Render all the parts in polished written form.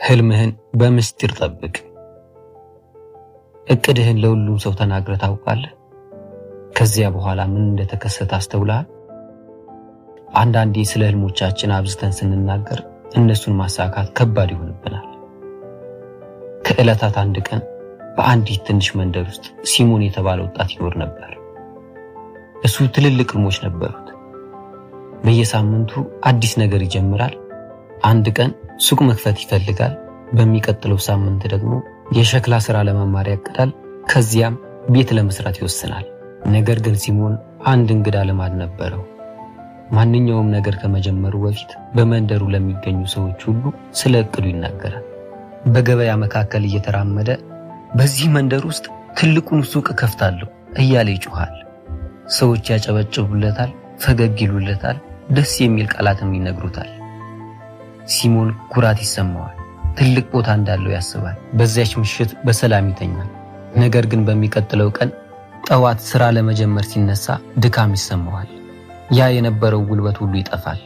ህልምህን በምስጢር ጠብቅ። እቅድህን ለሁሉም ሰው ተናግረህ ታውቃለህ? ከዚያ በኋላ ምን እንደተከሰተ አስተውለሃል? አንዳንዴ ስለ ህልሞቻችን አብዝተን ስንናገር እነሱን ማሳካት ከባድ ይሆንብናል። ከዕለታት አንድ ቀን በአንዲት ትንሽ መንደር ውስጥ ሲሞን የተባለ ወጣት ይኖር ነበር። እሱ ትልልቅ ህልሞች ነበሩት። በየሳምንቱ አዲስ ነገር ይጀምራል። አንድ ቀን ሱቅ መክፈት ይፈልጋል። በሚቀጥለው ሳምንት ደግሞ የሸክላ ስራ ለመማር ያቅዳል። ከዚያም ቤት ለመስራት ይወስናል። ነገር ግን ሲሞን አንድ እንግዳ ልማድ ነበረው። ማንኛውም ነገር ከመጀመሩ በፊት በመንደሩ ለሚገኙ ሰዎች ሁሉ ስለ እቅዱ ይናገራል። በገበያ መካከል እየተራመደ በዚህ መንደር ውስጥ ትልቁን ሱቅ እከፍታለሁ እያለ ይጮኻል። ሰዎች ያጨበጭቡለታል፣ ፈገግ ይሉለታል፣ ደስ የሚል ቃላትም ይነግሩታል። ሲሞን ኩራት ይሰማዋል። ትልቅ ቦታ እንዳለው ያስባል። በዚያች ምሽት በሰላም ይተኛል። ነገር ግን በሚቀጥለው ቀን ጠዋት ስራ ለመጀመር ሲነሳ ድካም ይሰማዋል። ያ የነበረው ጉልበት ሁሉ ይጠፋል።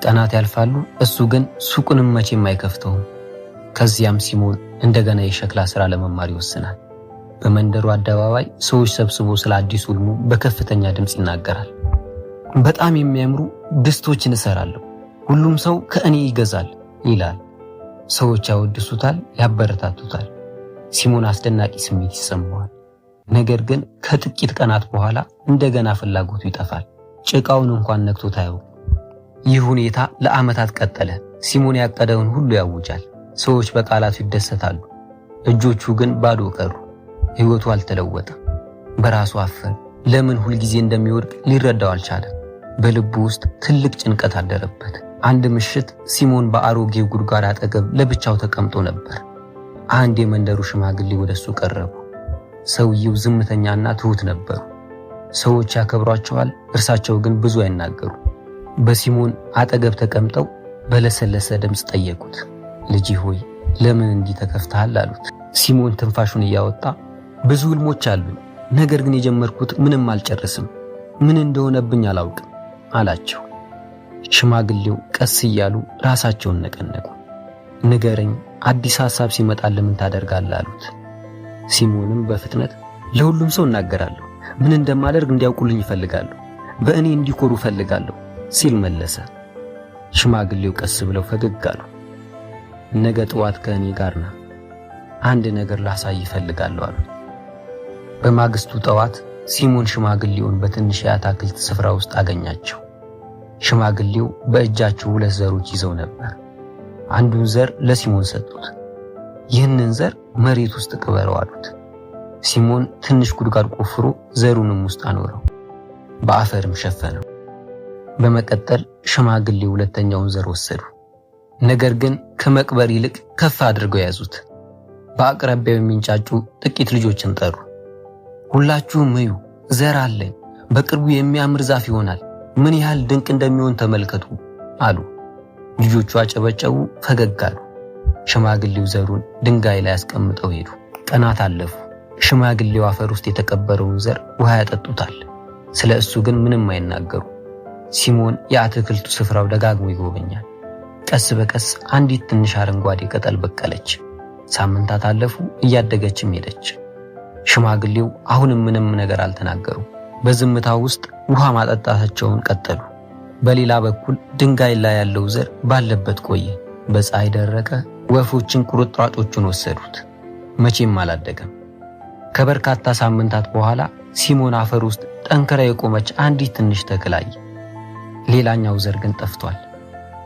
ቀናት ያልፋሉ፣ እሱ ግን ሱቁንም መቼም አይከፍተውም። ከዚያም ሲሞን እንደገና የሸክላ ስራ ለመማር ይወስናል። በመንደሩ አደባባይ ሰዎች ሰብስቦ ስለ አዲሱ ህልሙ በከፍተኛ ድምፅ ይናገራል። በጣም የሚያምሩ ድስቶችን እሰራለሁ፣ ሁሉም ሰው ከእኔ ይገዛል ይላል። ሰዎች ያወድሱታል፣ ያበረታቱታል። ሲሞን አስደናቂ ስሜት ይሰማዋል። ነገር ግን ከጥቂት ቀናት በኋላ እንደገና ፍላጎቱ ይጠፋል። ጭቃውን እንኳን ነክቶት አያውቅም። ይህ ሁኔታ ለዓመታት ቀጠለ። ሲሞን ያቀደውን ሁሉ ያውጃል። ሰዎች በቃላቱ ይደሰታሉ። እጆቹ ግን ባዶ ቀሩ። ሕይወቱ አልተለወጠም። በራሱ አፈር። ለምን ሁልጊዜ እንደሚወድቅ ሊረዳው አልቻለም። በልቡ ውስጥ ትልቅ ጭንቀት አደረበት። አንድ ምሽት ሲሞን በአሮጌው ጉድጓድ አጠገብ ለብቻው ተቀምጦ ነበር። አንድ የመንደሩ ሽማግሌ ወደሱ ቀረቡ። ሰውየው ዝምተኛና ትሁት ነበሩ። ሰዎች ያከብሯቸዋል፣ እርሳቸው ግን ብዙ አይናገሩ። በሲሞን አጠገብ ተቀምጠው በለሰለሰ ድምፅ ጠየቁት። ልጄ ሆይ ለምን እንዲህ ተከፍተሃል? አሉት። ሲሞን ትንፋሹን እያወጣ ብዙ ህልሞች አሉኝ፣ ነገር ግን የጀመርኩት ምንም አልጨርስም፣ ምን እንደሆነብኝ አላውቅም አላቸው። ሽማግሌው ቀስ እያሉ ራሳቸውን ነቀነቁ። ንገረኝ፣ አዲስ ሐሳብ ሲመጣልህ ምን ታደርጋለህ? አሉት። ሲሞንም በፍጥነት ለሁሉም ሰው እናገራለሁ፣ ምን እንደማደርግ እንዲያውቁልኝ እፈልጋለሁ፣ በእኔ እንዲኮሩ እፈልጋለሁ ሲል መለሰ። ሽማግሌው ቀስ ብለው ፈገግ አሉ። ነገ ጠዋት ከእኔ ጋር ና፣ አንድ ነገር ላሳይ እፈልጋለሁ አሉ። በማግስቱ ጠዋት ሲሞን ሽማግሌውን በትንሽ የአትክልት ስፍራ ውስጥ አገኛቸው። ሽማግሌው በእጃቸው ሁለት ዘሮች ይዘው ነበር። አንዱን ዘር ለሲሞን ሰጡት። ይህንን ዘር መሬት ውስጥ ቅበረው አሉት። ሲሞን ትንሽ ጉድጓድ ቆፍሮ ዘሩንም ውስጥ አኖረው፣ በአፈርም ሸፈነው። በመቀጠል ሽማግሌው ሁለተኛውን ዘር ወሰዱ። ነገር ግን ከመቅበር ይልቅ ከፍ አድርገው ያዙት። በአቅራቢያው የሚንጫጩ ጥቂት ልጆችን ጠሩ። ሁላችሁም እዩ፣ ዘር አለኝ፣ በቅርቡ የሚያምር ዛፍ ይሆናል፣ ምን ያህል ድንቅ እንደሚሆን ተመልከቱ አሉ። ልጆቹ አጨበጨቡ፣ ፈገግ አሉ። ሽማግሌው ዘሩን ድንጋይ ላይ አስቀምጠው ሄዱ። ቀናት አለፉ። ሽማግሌው አፈር ውስጥ የተቀበረውን ዘር ውሃ ያጠጡታል። ስለ እሱ ግን ምንም አይናገሩ። ሲሞን የአትክልቱ ስፍራው ደጋግሞ ይጎበኛል። ቀስ በቀስ አንዲት ትንሽ አረንጓዴ ቅጠል በቀለች። ሳምንታት አለፉ፣ እያደገችም ሄደች። ሽማግሌው አሁንም ምንም ነገር አልተናገሩ። በዝምታ ውስጥ ውሃ ማጠጣታቸውን ቀጠሉ። በሌላ በኩል ድንጋይ ላይ ያለው ዘር ባለበት ቆየ። በፀሐይ ደረቀ። ወፎችን ቁርጥራጮቹን ወሰዱት። መቼም አላደገም። ከበርካታ ሳምንታት በኋላ ሲሞን አፈር ውስጥ ጠንክራ የቆመች አንዲት ትንሽ ተክል አየ። ሌላኛው ዘር ግን ጠፍቷል።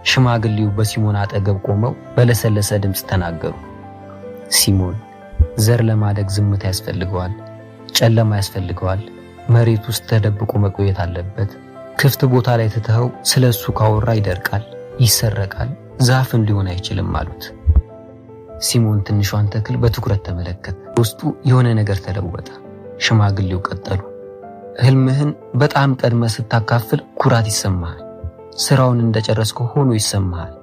ሽማግሌው በሲሞን አጠገብ ቆመው በለሰለሰ ድምፅ ተናገሩ። ሲሞን፣ ዘር ለማደግ ዝምታ ያስፈልገዋል፣ ጨለማ ያስፈልገዋል፣ መሬት ውስጥ ተደብቆ መቆየት አለበት። ክፍት ቦታ ላይ ትተኸው ስለ እሱ ካወራ ይደርቃል፣ ይሰረቃል፣ ዛፍም ሊሆን አይችልም አሉት። ሲሞን ትንሿን ተክል በትኩረት ተመለከተ። ውስጡ የሆነ ነገር ተለወጠ። ሽማግሌው ቀጠሉ። ህልምህን በጣም ቀድመህ ስታካፍል ኩራት ይሰማሃል። ስራውን እንደጨረስከው ሆኖ ይሰማሃል።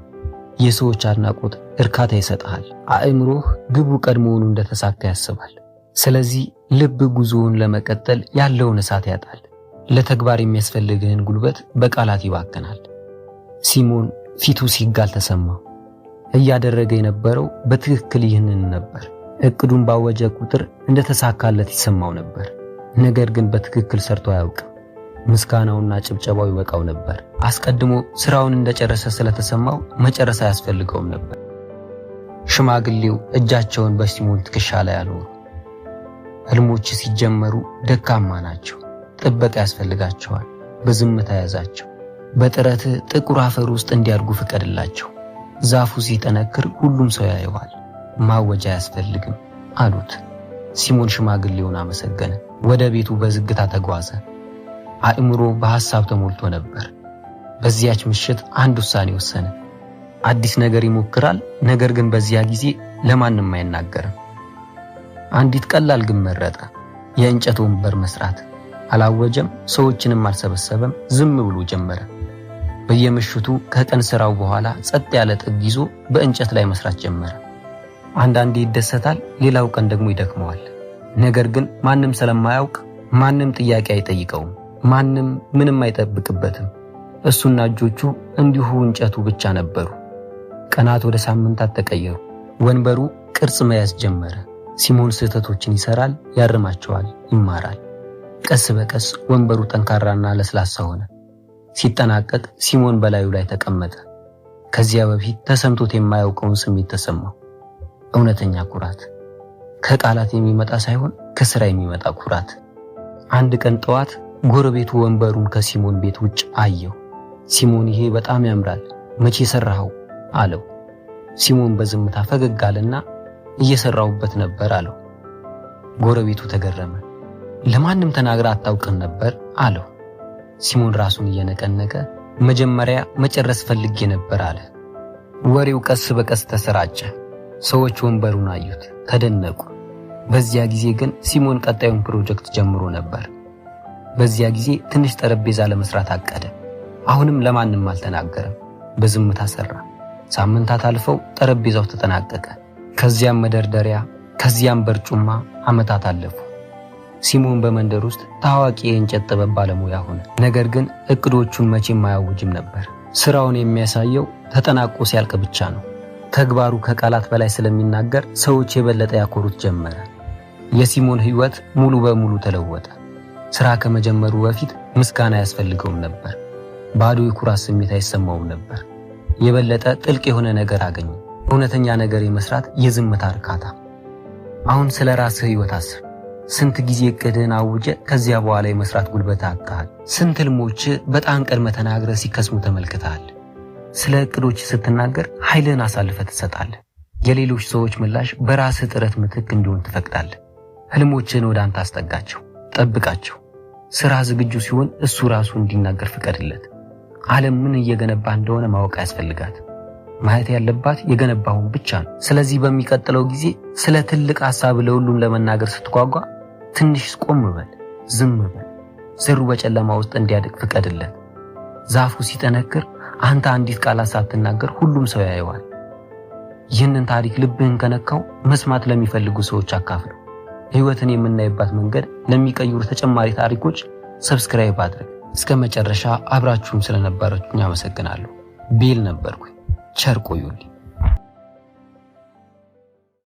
የሰዎች አድናቆት እርካታ ይሰጥሃል። አእምሮህ ግቡ ቀድሞውኑ እንደተሳካ ያስባል። ስለዚህ ልብ ጉዞውን ለመቀጠል ያለውን እሳት ያጣል። ለተግባር የሚያስፈልግህን ጉልበት በቃላት ይባክናል። ሲሞን ፊቱ ሲጋል ተሰማው። እያደረገ የነበረው በትክክል ይህንን ነበር። እቅዱን ባወጀ ቁጥር እንደተሳካለት ይሰማው ነበር። ነገር ግን በትክክል ሰርቶ አያውቅም። ምስጋናውና ጭብጨባው ይበቃው ነበር። አስቀድሞ ስራውን እንደጨረሰ ስለተሰማው መጨረስ አያስፈልገውም ነበር። ሽማግሌው እጃቸውን በሲሞን ትከሻ ላይ አኖሩ። ህልሞች ሲጀመሩ ደካማ ናቸው፣ ጥበቃ ያስፈልጋቸዋል። በዝምታ ያዛቸው። በጥረትህ ጥቁር አፈር ውስጥ እንዲያድጉ ፍቀድላቸው። ዛፉ ሲጠነክር ሁሉም ሰው ያየዋል። ማወጅ አያስፈልግም አሉት። ሲሞን ሽማግሌውን አመሰገነ። ወደ ቤቱ በዝግታ ተጓዘ። አእምሮ በሐሳብ ተሞልቶ ነበር። በዚያች ምሽት አንድ ውሳኔ ወሰነ። አዲስ ነገር ይሞክራል፣ ነገር ግን በዚያ ጊዜ ለማንም አይናገርም። አንዲት ቀላል ግን መረጠ፣ የእንጨት ወንበር መስራት። አላወጀም፣ ሰዎችንም አልሰበሰበም። ዝም ብሎ ጀመረ። በየምሽቱ ከቀን ስራው በኋላ ጸጥ ያለ ጥግ ይዞ በእንጨት ላይ መስራት ጀመረ። አንዳንዴ ይደሰታል፣ ሌላው ቀን ደግሞ ይደክመዋል። ነገር ግን ማንም ስለማያውቅ ማንም ጥያቄ አይጠይቀውም። ማንም ምንም አይጠብቅበትም። እሱና እጆቹ እንዲሁ እንጨቱ ብቻ ነበሩ። ቀናት ወደ ሳምንታት ተቀየሩ። ወንበሩ ቅርጽ መያዝ ጀመረ። ሲሞን ስህተቶችን ይሰራል፣ ያርማቸዋል፣ ይማራል። ቀስ በቀስ ወንበሩ ጠንካራና ለስላሳ ሆነ። ሲጠናቀቅ ሲሞን በላዩ ላይ ተቀመጠ። ከዚያ በፊት ተሰምቶት የማያውቀውን ስሜት ተሰማው። እውነተኛ ኩራት፣ ከቃላት የሚመጣ ሳይሆን ከስራ የሚመጣ ኩራት። አንድ ቀን ጠዋት ጎረቤቱ ወንበሩን ከሲሞን ቤት ውጭ አየው። ሲሞን፣ ይሄ በጣም ያምራል፣ መቼ ሰራኸው? አለው። ሲሞን በዝምታ ፈገግ አለና እየሰራሁበት ነበር አለው። ጎረቤቱ ተገረመ። ለማንም ተናግራ አታውቅም ነበር አለው። ሲሞን ራሱን እየነቀነቀ መጀመሪያ መጨረስ ፈልጌ ነበር አለ። ወሬው ቀስ በቀስ ተሰራጨ። ሰዎች ወንበሩን አዩት፣ ተደነቁ። በዚያ ጊዜ ግን ሲሞን ቀጣዩን ፕሮጀክት ጀምሮ ነበር። በዚያ ጊዜ ትንሽ ጠረጴዛ ለመስራት አቀደ። አሁንም ለማንም አልተናገረም፣ በዝምታ ሰራ። ሳምንታት አልፈው ጠረጴዛው ተጠናቀቀ። ከዚያም መደርደሪያ፣ ከዚያም በርጩማ። ዓመታት አለፉ። ሲሞን በመንደር ውስጥ ታዋቂ የእንጨት ጥበብ ባለሙያ ሆነ። ነገር ግን እቅዶቹን መቼም አያውጅም ነበር። ስራውን የሚያሳየው ተጠናቆ ሲያልቅ ብቻ ነው። ተግባሩ ከቃላት በላይ ስለሚናገር ሰዎች የበለጠ ያኮሩት ጀመረ። የሲሞን ሕይወት ሙሉ በሙሉ ተለወጠ። ስራ ከመጀመሩ በፊት ምስጋና አያስፈልገውም ነበር። ባዶ የኩራት ስሜት አይሰማውም ነበር። የበለጠ ጥልቅ የሆነ ነገር አገኘ። እውነተኛ ነገር የመስራት የዝምታ እርካታ። አሁን ስለ ራስህ ሕይወት አስብ። ስንት ጊዜ እቅድህን አውጀ ከዚያ በኋላ የመስራት ጉልበት አጥተሃል? ስንት ህልሞች በጣም ቀድመህ ተናግረህ ሲከስሙ ተመልክተሃል? ስለ እቅዶች ስትናገር ኃይልህን አሳልፈህ ትሰጣለህ። የሌሎች ሰዎች ምላሽ በራስህ ጥረት ምትክ እንዲሆን ትፈቅዳለህ። ህልሞችህን ወደ አንተ አስጠጋቸው፣ ጠብቃቸው። ስራ ዝግጁ ሲሆን እሱ ራሱ እንዲናገር ፍቀድለት። ዓለም ምን እየገነባ እንደሆነ ማወቅ አያስፈልጋት። ማየት ያለባት የገነባውን ብቻ ነው። ስለዚህ በሚቀጥለው ጊዜ ስለ ትልቅ ሐሳብ ለሁሉም ለመናገር ስትጓጓ ትንሽ ቆም በል፣ ዝም በል። ዘሩ በጨለማ ውስጥ እንዲያድግ ፍቀድለት። ዛፉ ሲጠነክር አንተ አንዲት ቃላት ሳትናገር ሁሉም ሰው ያየዋል። ይህንን ታሪክ ልብህን ከነካው መስማት ለሚፈልጉ ሰዎች አካፍለው። ሕይወትን የምናይባት መንገድ ለሚቀይሩ ተጨማሪ ታሪኮች subscribe አድርግ። እስከ መጨረሻ አብራችሁም ስለነበራችሁ አመሰግናለሁ። ቤል ነበርኩኝ። ቸር ቆዩልኝ።